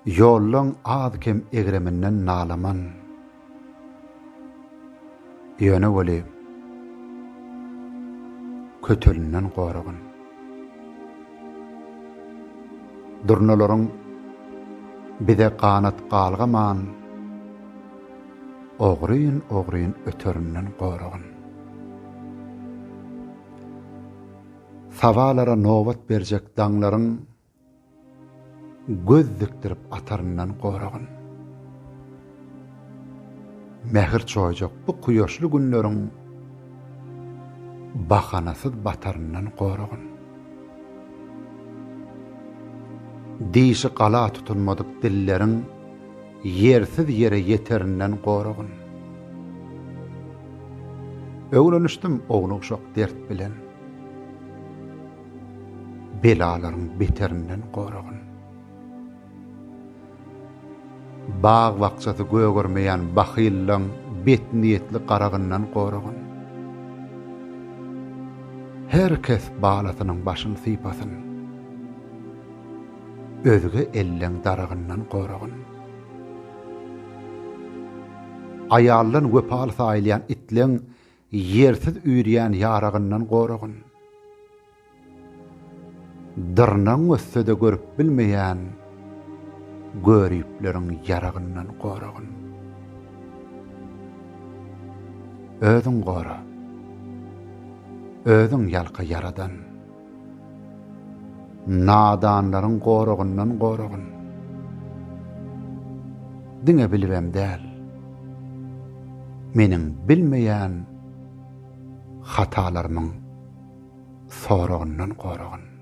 Ýollaň az-kem egreminden nalaman. Ýöne weli kötelinden goragyn. Durnalaryň bize ganat galgaman, ogryn-ogryn öterinden goragyn. Sabalara nobat berjek daňlaryň Göz dikdirip ataryndan goragyn. Mähir çoýjak bu kuýaşly günleriň Bahanasyz bataryndan goragyn. Dişi gala tutunmadyk dilleriň Ýersiz ýere ýeterinden goragyn. Öwrenişdim ownuk-uşak dert bilen. Belalaryň beterinden goragyn. Bag-bakjasy gögermeýän bahyllaň bet niýetli garagyndan goragyn. Her kes balasynyň başyn sypasyn. Özge elleň daragyndan goragyn. Aýaldan wepaly saýylýan itleň Ýersiz üýrýän ýaragyndan goragyn. Dyrnagyň össe-de görüp bilmeýän görüpleriň ýaragyndan goragyn. Özüň gora. Özüň ýalka Ýaradan. Nadanlaryň goragyndan goragyn. Diňe bilibem däl. Meniň bilmeýän hatalarymyň soragyndan goragyn.